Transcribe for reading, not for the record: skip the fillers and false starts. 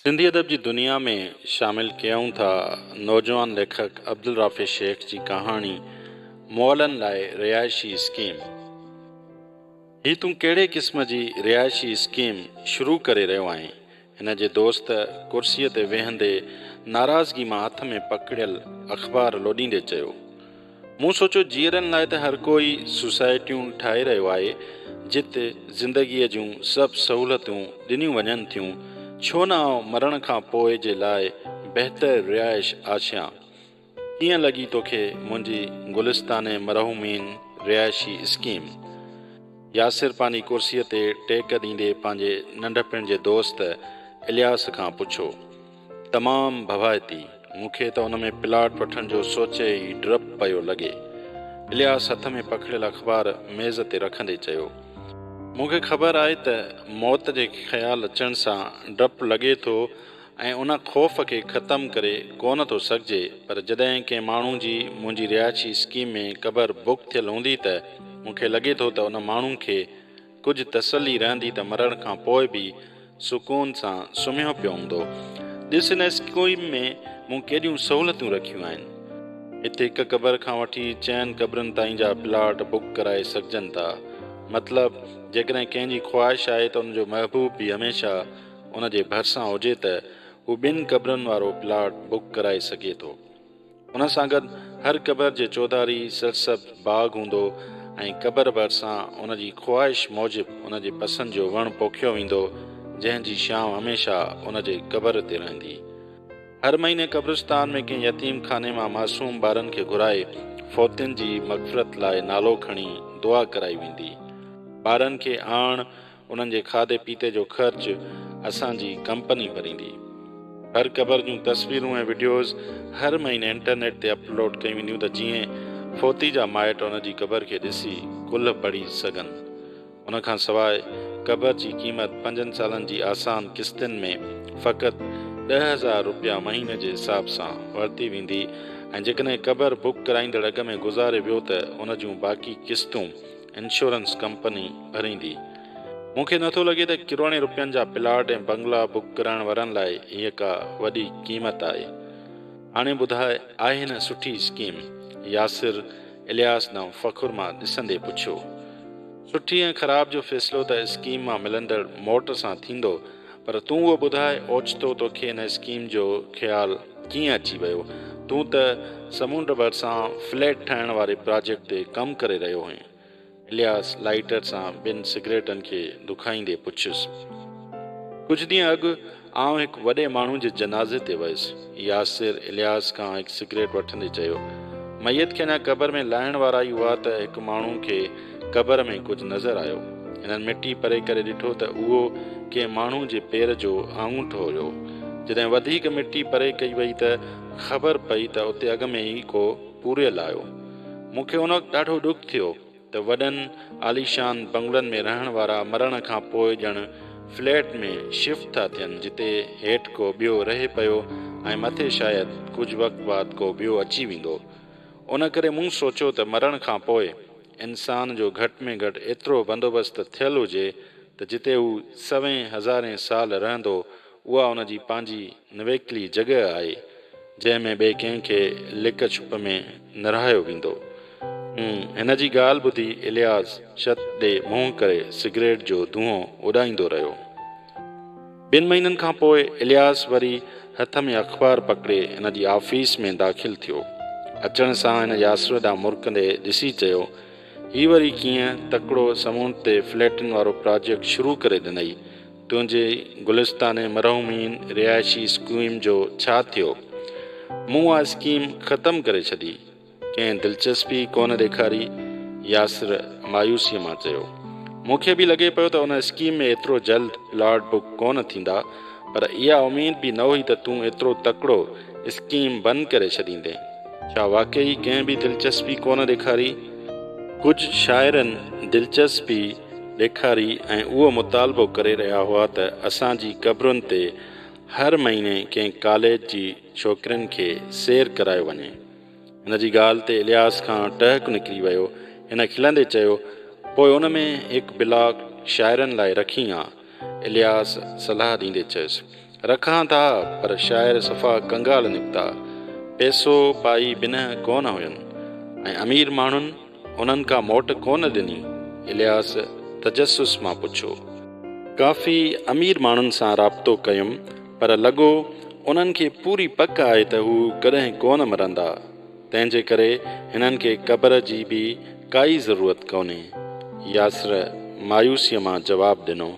سنڌي ادب جي دنيا ۾ شامل ڪيون ٿا نوجوان ليکڪ عبدالرافع شيخ جي ڪهاڻي مئلن لاء رهائشي اسڪيم. هي تون ڪهڙي قسم جي رهائشي اسڪيم شروع ڪري رهيو آهين؟ هن جي دوست ڪرسيء تي ويهندي ناراضگي مان هٿ ۾ پڪڙيل اخبار لوڏيندي چيو. مون سوچيو جيئرن لاء ته هر ڪوئي سوسائٽيون ٺاهي رهيو آهي جت زندگيء جون سڀ سهولتون ڏنيون وڃن ٿيون، ڇو نه آئون مرڻ کان پوء جي لاء بهتر رهائش آڇيان. ڪيئن لڳي توکي منهنجي گلستان مرحومين رهائشي اسڪيم؟ ياسر پنهنجي ڪرسيء تي ٽيڪ ڏيندي پنهنجي ننڍپڻ جي دوست الياس کان پڇيو. تمام ڀوائتي، مون کي ته ان ۾ پلاٽ وٺڻ جو سوچي ئي ڊپ پيو لڳي. الياس هٿ ۾ پکڙيل اخبار ميز تي رکندي چيو. مون کي خبر آهي ته موت جي خيال اچڻ سان ڊپ لڳي ٿو ۽ ان خوف کي ختم ڪري ڪونه ٿو سگهجي پر جڏهن ڪنهن ماڻهو جي منهنجي رهائشي اسڪيم ۾ قبر بڪ ٿيل هوندي ته مون کي لڳي ٿو ته ان ماڻهو کي ڪجهه تسلي رهندي ته مرڻ کان پوء به سڪون سان سمهيو پيو هوندو. ڏس هن اسڪيم ۾ مون ڪيڏيون سهولتون رکيون آهن. هت هڪ قبر کان وٺي چئن قبرن تائين جا پلاٽ بڪ ڪرائي سگهجن ٿا. مطلب جيڪڏهن ڪنهن جي خواهش آهي ته ان جو محبوب به هميشه ان جي ڀرسان هجي ته هو ٻن قبرن وارو پلاٽ بڪ ڪرائي سگهي ٿو. ان سان گڏ هر قبر جي چوڌاري سرسبز باغ هوندو ۽ قبر ڀرسان ان جي خواهش موجب ان جي پسند جو وڻ پوکيو ويندو، جنهن جي ڇانو هميشه ان جي قبر تي رهندي. هر مهيني قبرستان ۾ ڪنهن يتيم خاني مان معصوم ٻارن کي گهرائي فوتين جي مغفرت لاء نالو کڻي دعا ڪرائي ويندي. ٻارن کي آڻ انهن جي کاڌي پيتي جو خرچ اسان جي ڪمپني ڀريندي. هر قبر جون تصويرون ۽ وڊيوز هر مهيني انٽرنيٽ تي اپلوڊ ڪيون وينديون ته جيئن فوتي جا مائٽ ان جي قبر کي ڏسي ڪلهه پڙهي سگهن. ان کان سواء قبر جي قيمت پنجن سالن جي آسان قسطن ۾ فقط 10,000 رپيا مهيني جي حساب سان ورتي ويندي ۽ جيڪڏهن قبر بڪ ڪرائيندڙ اڳ ۾ گذاري ويو ته ان جون باقي قسطون انشورنس ڪمپني ڀريندي. مون کي نٿو لڳي ته ڪروڙين روپين جا پلاٽ ۽ بنگلا بڪ ڪرائڻ وارن لاء هيء ڪا وڏي قيمت آهي. هاڻي ٻڌاء آهي نه سٺي اسڪيم؟ ياسر الياس ڏانهن فخر مان ڏسندي پڇيو. سٺي ۽ خراب جو فيصلو ته اسڪيم مان ملندڙ موٽ سان ٿيندو پر تون اهو ٻڌاء اوچتو توکي ان اسڪيم جو خيال ڪيئن اچي ويو؟ تون ته سمنڊ ڀرسان فليٽ ٺاهڻ واري پراجيڪٽ تي ڪم ڪري رهيو هئين. الياس لائيٽر سان ٻن سگريٽن کي دکائيندي پڇيس. ڪجهه ڏينهن اڳ آئون هڪ وڏي ماڻهو جي جنازي تي ويس. ياسر الياس کان هڪ سگريٽ وٺندي چيو. ميت کي اڃا قبر ۾ لاهڻ وارا ئي هئا ته هڪ ماڻهو کي قبر ۾ ڪجهه نظر آيو. هنن مٽي پري ڪري ڏٺو ته اهو ڪنهن ماڻهو جي پير جو آڱوٺو هيو. جڏهن وڌيڪ مٽي پري ڪئي وئي ته خبر پئي ته اتي اڳ ۾ ئي ڪو پوريل آيو. مون کي ان وقت ڏاڍو ڏک ٿيو ته وڏن عاليشان بنگلن ۾ رهڻ وارا مرڻ کان پوء ڄڻ فليٽ ۾ شفٽ ٿا ٿين جتي هيٺ ڪو ٻيو رهي پيو ۽ مٿي شايد ڪجهه وقت بعد ڪو ٻيو اچي ويندو. ان ڪري مون سوچيو ته مرڻ کان پوء انسان جو گهٽ ۾ گهٽ ايترو بندوبست ٿيل هجي ته جتي هو سوين هزارين سال رهندو اها ان جي پنهنجي نويڪلي جڳهه آهي جنهن ۾ ٻئي ڪنهن کي لڪ ڇپ ۾ نه رهايو ويندو. هن جي ڳالهه ٻڌي الياس ڇت ڏي منهن ڪري سگريٽ جو دونهون اڏائيندو رهيو. ٻن مهينن کان پوء الياس وري هٿ ۾ اخبار پڪڙي هن جي آفيس ۾ داخل ٿيو. اچڻ سان هن ياسر ڏانهن مرڪندي ڏسي چيو، هي وري ڪيئن تڪڙو سمنڊ تي فليٽن وارو پراجيڪٽ شروع ڪري ڏنئي. تنهنجي گلستان مرحومين رهائشي اسڪيم جو ڇا ٿيو؟ مون اها اسڪيم ختم ڪري ڇڏي. ڪنهن دلچسپي ڪونه ڏيکاري. ياسر مايوسيء مان چيو. مون کي به لڳي پيو ته ان اسڪيم ۾ ايترو جلد پلاٽ بڪ ڪونه ٿيندا، پر اها اميد به نه هئي ته تون ايترو تڪڙو اسڪيم بند ڪري ڇڏيندين. ڇا واقعي ڪنهن به دلچسپي ڪونه ڏيکاري؟ ڪجهه شاعرن دلچسپي ڏيکاري ۽ اهو مطالبو ڪري رهيا هئا ته اسان جي قبرن تي هر مهيني ڪنهن ڪاليج جي ڇوڪرين کي سير ڪرايو وڃي. هن جي ڳالهه تي الياس کان ٽهڪ نڪري ويو. هن کلندي چيو، پوء ان ۾ هڪ بلاڪ شاعرن لاء رکين ها. الياس صلاح ڏيندي چيس. رکان ٿا پر شاعر صفا ڪنگال نڪتا. پئسو پائي بنهه ڪونه هين ۽ امير ماڻهن انهن ڪا موٽ ڪونه ڏني. الياس تجسس مان پڇيو. ڪافي امير ماڻهن سان رابطو ڪيم پر لڳو انهن کي پوري پڪ آهي ته هو ڪڏهن ڪونه مرندا. تنهن جي ڪري هنن کي قبر جي به ڪائي ضرورت ڪونهي. ياسر مايوسيء مان جواب ڏنو.